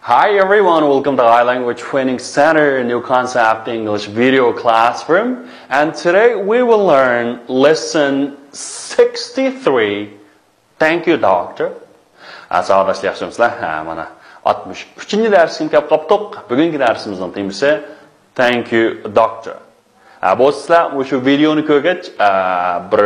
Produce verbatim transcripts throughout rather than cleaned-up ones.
Hi everyone, welcome to I Language Training Center, new concept English video classroom. And today we will learn lesson sixty-three. Thank you, doctor. Ә, сабақдашlar, яхшымысызлар? Ә, мына, алтмыш үшүнчү дәріске келіп қаптық. Бүгінгі дәрісіміздің темасы Thank you, doctor. Ә, бұл сізлер, бұл видеоны көргенде, ә, бір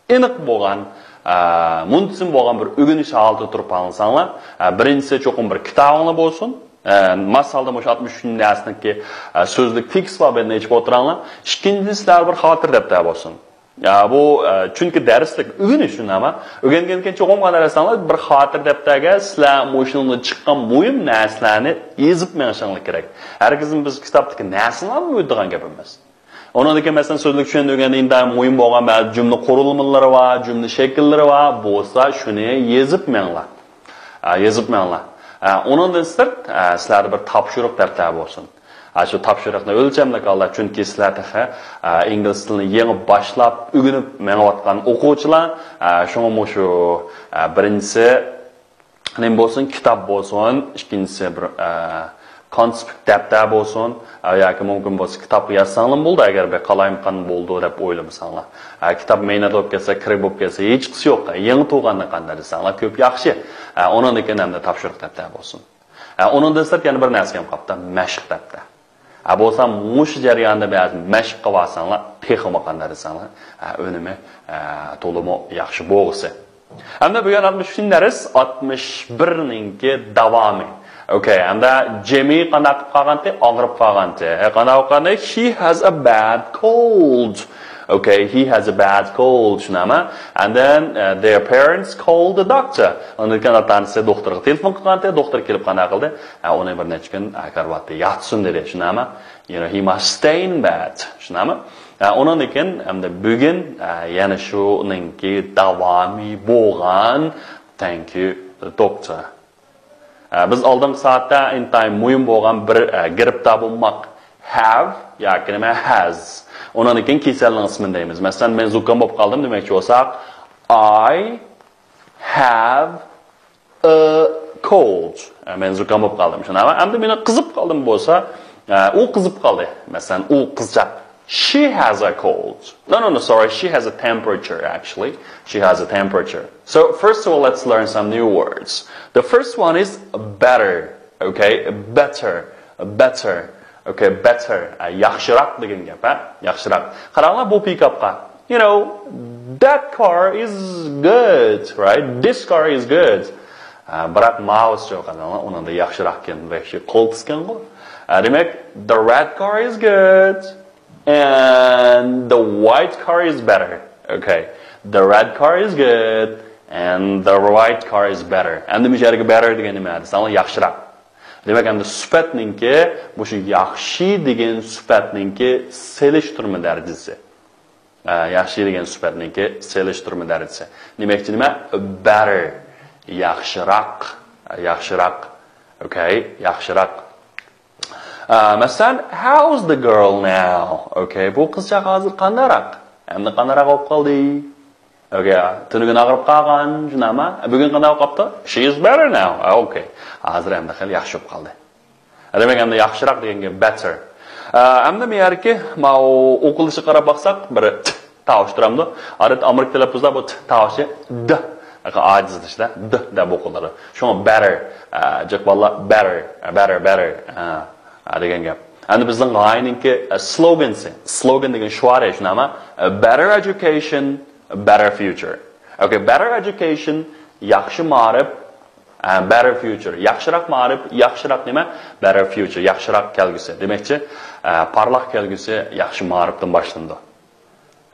aniq болған, ә, мунтизм болған бір үгініш алды тұрып алынсаңлар, ә, біріншісі чоқым бір кітабыңлар болсын, ә, масалда, мушу алтмыш үшүнчү дәрістегі, ә, сөзлік текст бар бетіне ечіп отыраңлар. Ikkinchisi sizler bir xotira daftari bo'lsin. Ә, bu, ә, çünki darslik үгініш, shundaymi? O'rgangandan keyin cho'qim qanarsanglar, bir xotira daftarga sizlar mushunda chiqqan muhim narsalarni yozib menishingiz kerak. Har biz kitobdagi narsalarni o'qiydigan gapimiz. Ondan keyin, masalan, so'zlik tushunilganda intayin muhim bo'lgan ba'zi jumla qurilmalari va jumla shakllari va bo'lsa, shuni yozib menglar. Ha, yozib menglar. Ha, undan sirt, ha, sizlarda bir topshiriq daftari bo'lsin. Ha, shu topshiriqni o'lchamlik holda, chunki sizlar tehi, ha, ingliz tilini yangi boshlab o'rganib mengayotgan o'quvchilar, ha, shunga shu, ha, birinchisi nima bo'lsin, kitob bo'lsin, ikkinchisi bir, e, konspekt daftar bo'lsin, e, yoki mumkin bo'lsa kitobga yozsanglar bo'ldi, agar bir qalayimqan bo'ldi deb o'ylamasanglar. E, kitob mayna bo'lib kelsa, kerak bo'lib kelsa, hech qisi yo'q. Yangi tug'ilganni qanday desanglar, ko'p yaxshi. E, undan keyin hamda topshiriq daftar bo'lsin. E, undan sirti yana bir narsa ham qolibdi, mashq daftar. Ha, bo'lsa, mush jarayonda ba'zi mashq qilib olsanglar, texmi qanday desanglar, ha, unumi, ha, to'liq yaxshi bo'lg'usi. Hamda bugun алтмыш үшүнчү дәріс, алтмыш бирнingki davomi. Okay, hamda Jimmy qanday qilib qolganti? Og'rib qolganti. E, qanday qilib qolgandi? He has a bad cold. Okay, he has a bad cold, shundaymi? And then, uh, their parents called the doctor. Ondan keyin ota-onasi doktorga telefon qilganti, doktor kelib qanday qildi? Ha, uni bir necha kun, ha, karavotda yotsin dedi, shundaymi? You know, he must stay in bed, shundaymi? Ha, undan keyin hamda bugun, ha, yana shuningki davomi bo'lgan, thank you, doctor. Ha, biz oldingi soatda intayin muhim bo'lgan bir, ha, giriftor bo'lmoq, have yoki nima, has. Undan keyin kasalning ismini deymiz. Masalan, men zukam bo'lib qoldim demoqchi bo'lsak, I have a cold. Ha, men zukam bo'lib qoldim. Shundaymi? Endi meni qizib qoldim bo'lsa, ha, u qizib qoldi. Masalan, u qizchaq. She has a cold. No, no, no, sorry. She has a temperature, actually. She has a temperature. So, first of all, let's learn some new words. The first one is better. Okay? Better. Better. Okay, better. Ha, yaxshiroq degan gap, ha? Yaxshiroq. Qaranglar bu pikapqa. You know, that car is good, right? This car is good. Ha, biroq mouse yo'q, qaranglar, undan yaxshiroq ekan, вообще qo'l tiskan-ku. Ha, demak, the red car is good and the white car is better. Okay. The red car is good and the white car is better. Endi bu yerga better degan nima? Desanglar, yaxshiroq. Demak, endi sifatningki, bu shu yaxshi degan sifatningki selishtirma darajasi. Ha, yaxshi degan sifatningki selishtirma darajasi. Demakchi nima? Better. Yaxshiroq. Yaxshiroq. Okay, yaxshiroq. Ha, masalan, how's the girl now? Okay, bu qizchaq hozir qandayroq? Endi qandayroq bo'lib qoldi? Okay, tuni kuni og'rib qolgan, shundaymi? Bugun qanday bo'lib qoldi? She is better now. Ha, okay. Hozir endi xil yaxshi bo'lib qoldi. Demak, endi yaxshiroq deganga better. Ha, endi bu yerga mau o'qilishiga qarab baqsaq, bir t tovush turamdi. Odatda amerika talaffuzda bu t tovushi d, ojiz tishda d deb o'qiladi. Shunga better, ha, jiq bolalar, better, better, better, ha, ha, degan gap. Endi bizning g'ayninki, ha, slogansi. Slogan degan shuari, shundaymi? Better education, better future. Okay, better education, yaxshi ma'rif, ha, better future. Yaxshiroq ma'rif, yaxshiroq nima? Better future, yaxshiroq kelgusi. Demakchi, ha, porloq kelgusi yaxshi ma'rifdan boshlanadi.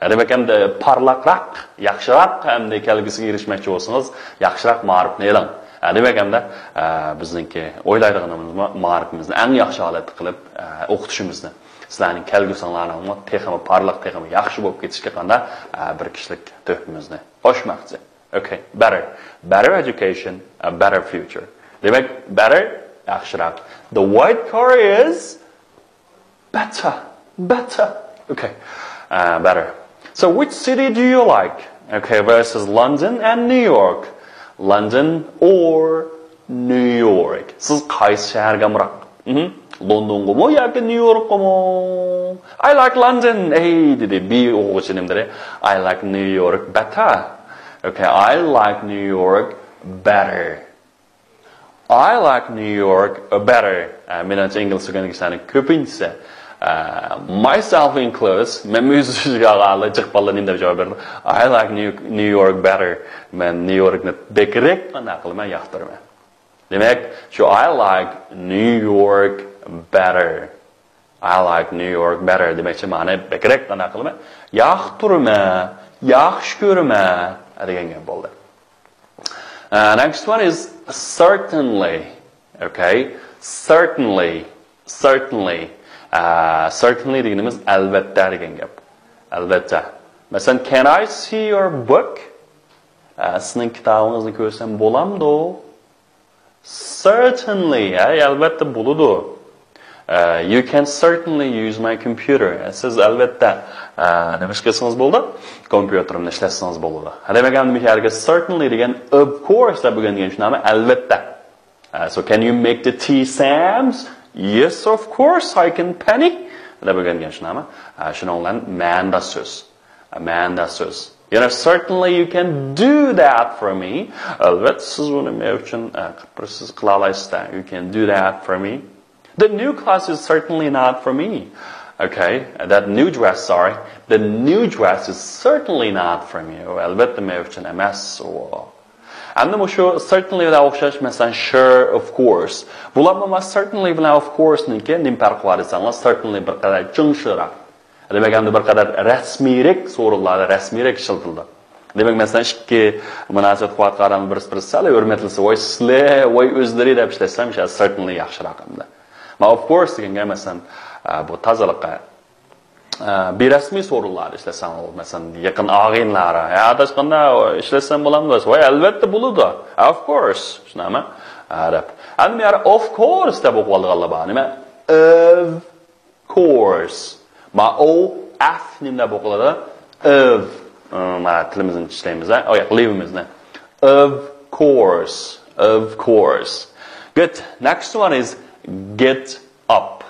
Ha, demak, endi porloqroq, yaxshiroq, endi kelgusiga erishmoqchi bo'lsangiz, yaxshiroq ma'rifni iling. Ha, demak, endi, ha, bizningki o'ylaydiganimiz ma'rifimizni eng yaxshi holatda qilib, ha, o'qitishimizni, sizlarning kelgusilaringlarning texmi porloq, texmi yaxshi bo'lib ketishiga qanday, ha, bir kishilik tuhfamizni qo'shmoqchi. Okay, better. Better education, a better future. Demak, better, yaxshiroq. The white car is better. Better. Okay, uh, better. So, which city do you like? Okay, versus London and New York. London or New York. سىز قايسى شەھەرگە ئامراق؟ مهم. لوندونغىمۇ ياكى نيۇ يوركقىمۇ؟ I like London. ئەي، دېدى بى ئوقۇغۇچى نېمە دېدى؟ I like New York better. Okay, I like New York better. I like New York better. ئە، مېنىڭچە ئىنگلىز ئۆگەنگۈچىلەرنىڭ كۆپىنچىسى، ئە، myself included، مەنمۇ ئۆز ئىچىگە ئالغانلار جىق بالىلار نېمە دەپ جاۋاب بېرىدۇ؟ I like New, New York better. مەن نيۇ يوركنى بەكرەك قانداق قىلىمەن؟ ياقتۇرىمەن. دېمەك، شۇ I like New York better. I like New York better دېمەكچى، مەنى بەكرەك قانداق قىلىمەن؟ ياقتۇرىمەن، ياخشى كۆرىمەن دېگەن گەپ بولدى. Uh, next one is certainly. Okay, certainly, certainly. Uh, certainly دېگىنىمىز ئەلۋەتتە دېگەن گەپ. ئەلۋەتتە. مەسىلەن، can I see your book? Uh, سىزنىڭ كىتابىڭىزنى كۆرسەم بولامدۇ؟ Certainly, ھە، ئەلۋەتتە بولىدۇ. Uh, you can certainly use my computer. سىز ئەلۋەتتە، uh, نېمە ئىش قىلسىڭىز بولىدۇ؟ كومپيۇتېرىمنى ئىشلەتسىڭىز بولىدۇ. دېمەك، ئەمدى مۇشۇ يەرگە certainly دېگەن of course دەپ ئۆگەنگەن شۇ نامە ئەلۋەتتە. Uh, so can you make the tea, Sam? Yes, of course I can, Penny. دەپ ئۆگەنگەن شۇ نامە. Uh, شۇنىڭ بىلەن مەنىداش سۆز. مەنىداش سۆز. You know, certainly you can do that for me. ئەلۋەتتە، سىز بۇنى مەن ئۈچۈن، ئە، قىلىپ بېرىسىز، قىلالايسىز-دە. You can do that for me. The new class is certainly not for me. Okay, that new dress, sorry. The new dress is certainly not for me. ئۇ ئەلۋەتتە مەن ئۈچۈن ئەمەس ئۇ. ئەمدى مۇشۇ certainly بىلەن ئوخشاش، مەسىلەن، sure، of course. بۇلارمۇ مانا certainly بىلەن of course نىڭكى نېمە پەرقى بار دېسەڭلار، certainly بىر قەدەر چىڭ شىراق. دېمەك، ئەمدى بىر قەدەر رەسمىيرەك سورۇنلاردا رەسمىيرەك ئىشلىتىلىدۇ. دېمەك، مەسىلەن، ئىككى مۇناسىۋەت قىلىۋاتقان ئادەم بىرسى بىرسى سەل ھۆرمەتلىسە، ۋاي سىلەر، ۋاي ئۆزلىرى دەپ ئىشلەتسەم، شۇ certainly ياخشىراق ئەمدى. مانا of course دېگەنگە، مەسىلەن، ئە، بۇ تازىلىققا، ئە، بىرەسمىي سورۇنلاردا ئىشلەتسەڭ، مەسىلەن، يېقىن ئاغىنىلەر، ھە، ئاداشقاندا ئىشلەتسەم بولامدۇ؟ ۋاي، ئەلۋەتتە بولىدۇ. Of course. شۇنداقمۇ؟ ھە، دەپ. ئەمدى يەنە of course دەپ ئوقۇۋالغانلار بار. نېمە؟ Of course. ما ئو، ئەف نېمە دەپ ئوقۇلىدۇ؟ Of. ئى، مانا تىلىمىزنى چىشلەيمىز، ھە؟ ئو، ياق، لىۋىمىزنى. Of course. Of course. Good. Next one is get up.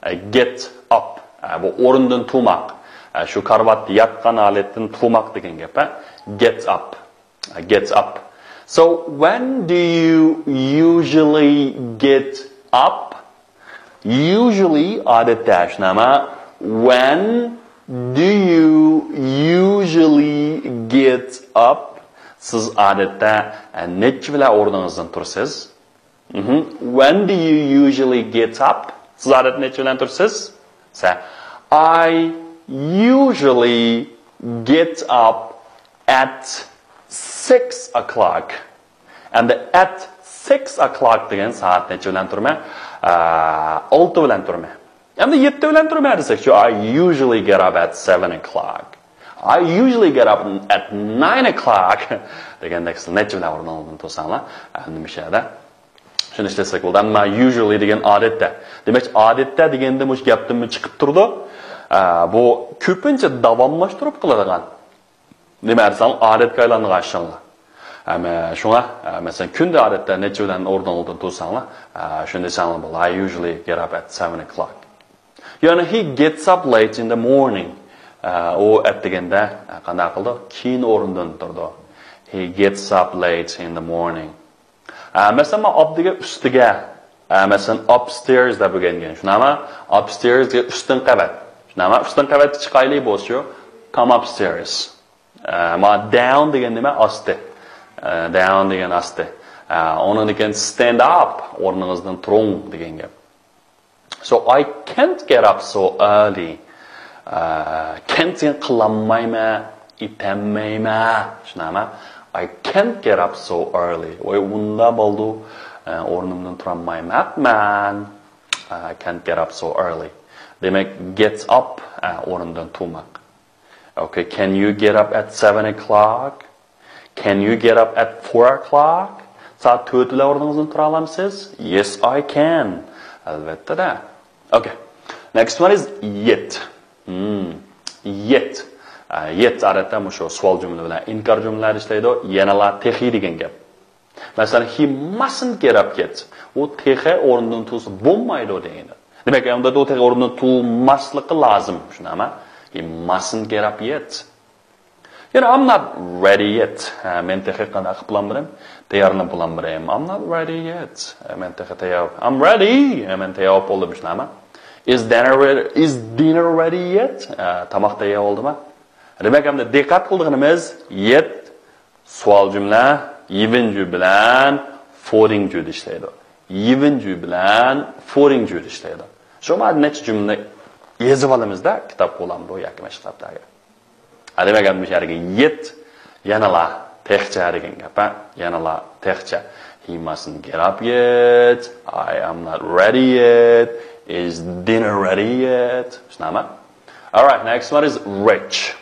ئە، get up. ئە، بۇ ئورۇندىن تۇرماق. ئە، شۇ كارىۋاتتا ياتقان ھالەتتىن تۇرماق دېگەن گەپ، ھە؟ Get up. Gets up. So when do you usually get up? Usually ئادەتتە شۇنداقمۇ؟ When do you usually get up? سىز ئادەتتە، ئە، نەچچە بىلەن ئورنىڭىزدىن تۇرىسىز؟ مهم. When do you usually get up? سىز ئادەتتە نەچچە بىلەن تۇرىسىز؟ سە. I usually get up at six o'clock. ئەمدى at six o'clock دېگەن سائەت نەچچە بىلەن تۇرىمەن؟ ئە، ئالتە بىلەن تۇرىمەن. ئەمدى يەتتە بىلەن تۇرىمەن دېسەكچۇ، I usually get up at seven o'clock. I usually get up at nine o'clock. دېگەندەك سىز نەچچە بىلەن ئورنىڭىزدىن تۇرساڭلار، ئەمدى مۇشۇ يەردە شۇنى ئىشلەتسەك بولىدۇ. ئەمما usually دېگەن ئادەتتە. دېمەك، ئادەتتە دېگەندە مۇشۇ گەپتىنمۇ چىقىپ تۇرىدۇ. ئە، بۇ كۆپىنچە داۋاملاشتۇرۇپ قىلىدىغان. نېمە دېسەڭ، ئادەتكە ئايلانغان ئىشىڭلار. ئەمما شۇڭا، ئە، مەسىلەن، كۈندە ئادەتتە نەچچە بىلەن ئورنىڭلاردىن تۇرساڭلار، ئە، شۇنى دېسەڭلار بولىدۇ. I usually get up at seven o'clock. يەنى he gets up late in the morning. ئە، ئۇ ئەتىگەندە، ئە، قانداق قىلىدۇ؟ كېيىن ئورنىدىن تۇرىدۇ. He gets up late in the morning. ئە، مەسىلەن، مانا up دېگەن ئۈستىگە. ئە، مەسىلەن، upstairs دەپ ئۆگەنگەن. شۇنداقمۇ؟ Upstairs دېگەن ئۈستۈن قەۋەت. شۇنداقمۇ؟ ئۈستۈن قەۋەتكە چىقايلى بولسىچۇ، come upstairs. ئە، مانا down دېگەن نېمە؟ ئاستى. ئە، down دېگەن ئاستى. ئە، ئۇنىڭدىن كېيىن stand up، ئورنىڭىزدىن تۇرۇڭ دېگەن گەپ. So I can't get up so early. ئە، can't دېگەن قىلالمايمەن، ئېتەلمەيمەن. شۇنداقمۇ؟ I can't get up so early. ۋاي، ئۇنداق بولدى. ئە، ئورنۇمدىن تۇرالمايمەن. ئە، I can't get up so early. دېمەك، gets up، ئە، ئورنىدىن تۇرماق. Okay, can you get up at seven o'clock? Can you get up at four o'clock? سائەت تۆت بىلەن ئورنىڭىزدىن تۇرالامسىز؟ Yes, I can. ئەلۋەتتە دە. Okay. Next one is yet. Hmm. Yet. ئە، yet ئادەتتە مۇشۇ سوئال جۈملە بىلەن ئىنكار جۈملىلەردە ئىشلەيدۇ. يەنىلا تېخى دېگەن گەپ. مەسىلەن، he mustn't get up yet. ئۇ تېخى ئورنىدىن تۇرسا بولمايدۇ دېگەن. دېمەك، ئەمدى ئۇ تېخى ئورنىدىن تۇرماسلىقى لازىم. شۇنداقمۇ؟ He mustn't get up yet. يەنە I'm not ready yet. ھە، مەن تېخى قانداق قىلىپ بولالمىدىم؟ تەييارلىنىپ بولالمىدىم. I'm not ready yet. ھە، مەن تېخى تەييار. I'm ready. ھە، مەن تەييار بولۇپ بولدۇم، شۇنداقمۇ؟ Is dinner ready? Is dinner ready yet? ھە، تاماق تەييار بولدىمۇ؟ دېمەك، ئەمدى دىققەت قىلىدىغىنىمىز yet سوئال جۈملە even جۈ بىلەن فورىڭ جۈدە ئىشلەيدۇ. Even جۈ بىلەن فورىڭ جۈدە ئىشلەيدۇ. شۇڭا نەچچە جۈملە يېزىپ ئالىمىزدا، كىتاب قولامدۇ ياكى مەشغۇلاتلارغا. ھە، دېمەك، ئەمدى مۇشۇ يەرگە yet يەنىلا تېخىچە دېگەن گەپ، ھە؟ يەنىلا تېخىچە. He mustn't get up yet. I am not ready yet. Is dinner ready yet? شۇنداقمۇ؟ Alright, next one is rich.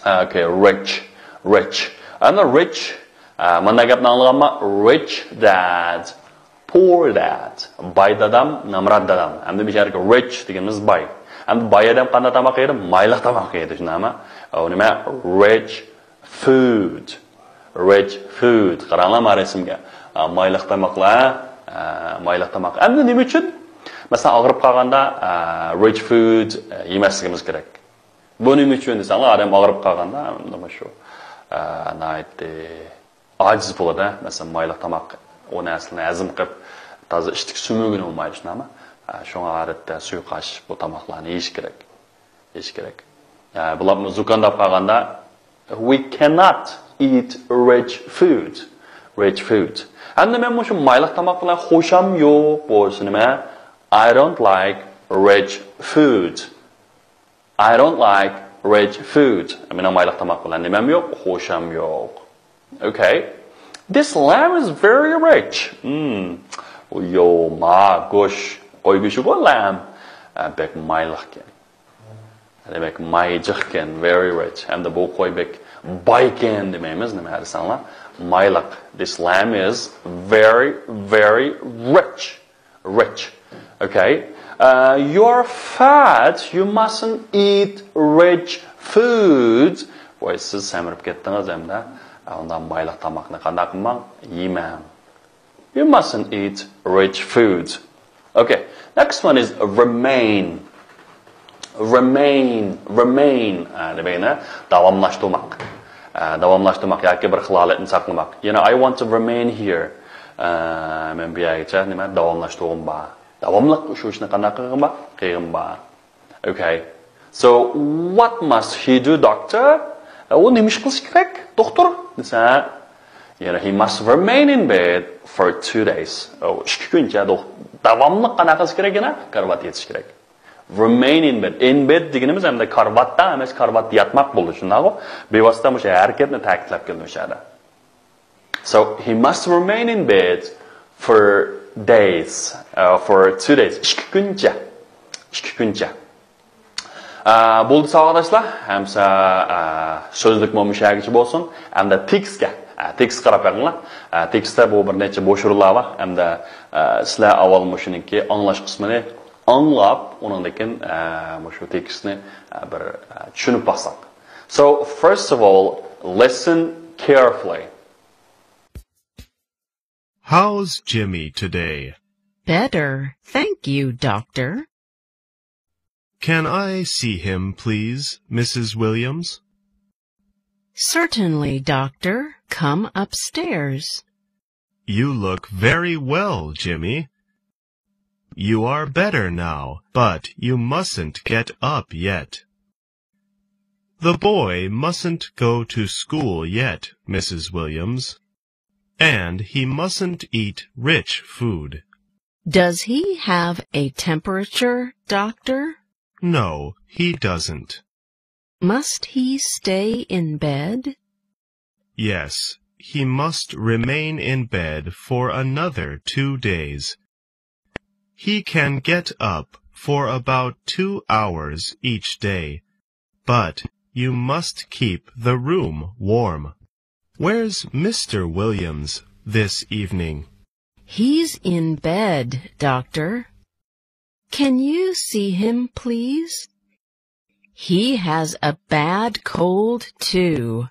Okay, rich, rich. ئەمدى rich، ئە، مانا گەپنى ئاڭلىغانما؟ Rich dad, poor dad. باي دادام، نامرات دادام. ئەمدى بۇ يەردىكى rich دېگىنىمىز باي. ئەمدى باي ئادەم قانداق تاماق يەيدۇ؟ مايلىق تاماق يەيدۇ، شۇنداقمۇ؟ ئۇ نېمە؟ Rich food. Rich food. قاراڭلار مانا رەسىمگە. ئە، مايلىق تاماقلار، ئە، مايلىق تاماق. ئەمدى نېمە ئۈچۈن؟ مەسىلەن، ئاغرىپ قالغاندا، ئە، rich food، ئە، يېمەسلىكىمىز كېرەك. بۇ نېمە ئۈچۈن دېسەڭلار، ئادەم ئاغرىپ قالغاندا، مانا شۇ، ئە، ناھايىتى ئاجىز بولىدۇ. مەسىلەن، مايلىق تاماق، ئۇ نەرسىلەرنى ھەزىم قىلىپ، تازا ئىچىدىكى سۈمۈگىنى بولمايدۇ، شۇنداقمۇ؟ ئە، شۇڭا ئادەتتە سۇيۇقئاش، بۇ تاماقلارنى يېيىش كېرەك. يېيىش كېرەك. ئە، بۇلارمۇ زۇكامداپ قالغاندا، we cannot eat rich food. Rich food. ئەمدى مەن مۇشۇ مايلىق تاماق بىلەن خۇشام يوق بولسا نېمە؟ I don't like rich food. I don't like rich food. مېنىڭ مايلىق تاماق بىلەن نېمەم يوق؟ خۇشام يوق. Okay. This lamb is very rich. Hmm. يو، ما، گۆش، قوي گۆشىغۇ lamb. ئە، بەك مايلىقكەن. دېمەك، مايجىقكەن، very rich. ئەمدى بۇ قوي بەك بايكەن دېمەيمىز، نېمە دېسەڭلار؟ مايلىق. This lamb is very, very rich. Rich. Okay. Uh, you're fat. You mustn't eat rich food. ۋاي، سىز سەمرىپ كەتتىڭىز ئەمدى. ئۇنداق مايلىق تاماقنى قانداق قىلماڭ؟ يېمەڭ. You mustn't eat rich food. Okay. Next one is remain. Remain, remain. ئە، دېمەينە، داۋاملاشتۇرماق. ئە، داۋاملاشتۇرماق ياكى بىر خىل ھالەتنى ساقلىماق. You know, I want to remain here. ئە، مەن بۇ يەرگىچە نېمە، داۋاملاشتۇرغۇم بار. داۋاملىق شۇ ئىشنى قانداق قىلغۇم بار؟ قىلغۇم بار. Okay. So, what must he do, doctor? ئە، ئۇ نېمە ئىش قىلىشى كېرەك، دوختۇر؟ دېسە، you know, he must remain in bed for two days. ئۇ ئىككى كۈنچە دوخ-، داۋاملىق قانداق قىلىشى كېرەك يەنە؟ كارىۋاتتا يېتىشى كېرەك. Remain in bed. In bed دېگىنىمىز ئەمدى كارىۋاتتا ئەمەس، كارىۋاتتا ياتماق بولىدۇ، شۇنداقغۇ؟ بىۋاسىتە مۇشۇ ھەرىكەتنى تەكىتلەپ كېلىدۇ مۇشۇ يەردە. So, he must remain in bed for days, uh, for two days. ئىككى كۈنچە. ئىككى كۈنچە. ئە، بولدى ساۋاقداشلار، ئەمسە، ئە، سۆزلۈكمۇ مۇشۇ يەرگىچە بولسۇن. ئەمدى تېكىستكە، ئە، تېكىستكە قاراپ بېقىڭلار. ئە، تېكىستتە بۇ بىر نەچچە بوش ئورۇنلار بار. ئەمدى، ئە، سىلەر ئاۋۋال مۇشۇنىڭكى ئاڭلاش قىسمىنى ئاڭلاپ، ئۇنىڭدىن كېيىن، ئە، مۇشۇ تېكىستنى، ئە، بىر، ئە، چۈشىنىپ باقساق. So, first of all, listen carefully. How's Jimmy today? Better, thank you, Doctor. Can I see him, please, Missus Williams? Certainly, Doctor. Come upstairs. You look very well, Jimmy. You are better now, but you mustn't get up yet. The boy mustn't go to school yet, Missus Williams. And he mustn't eat rich food. Does he have a temperature, Doctor? No, he doesn't. Must he stay in bed? Yes, he must remain in bed for another two days. He can get up for about two hours each day, but you must keep the room warm. Where's Mister Williams this evening? He's in bed, Doctor. Can you see him, please? He has a bad cold, too.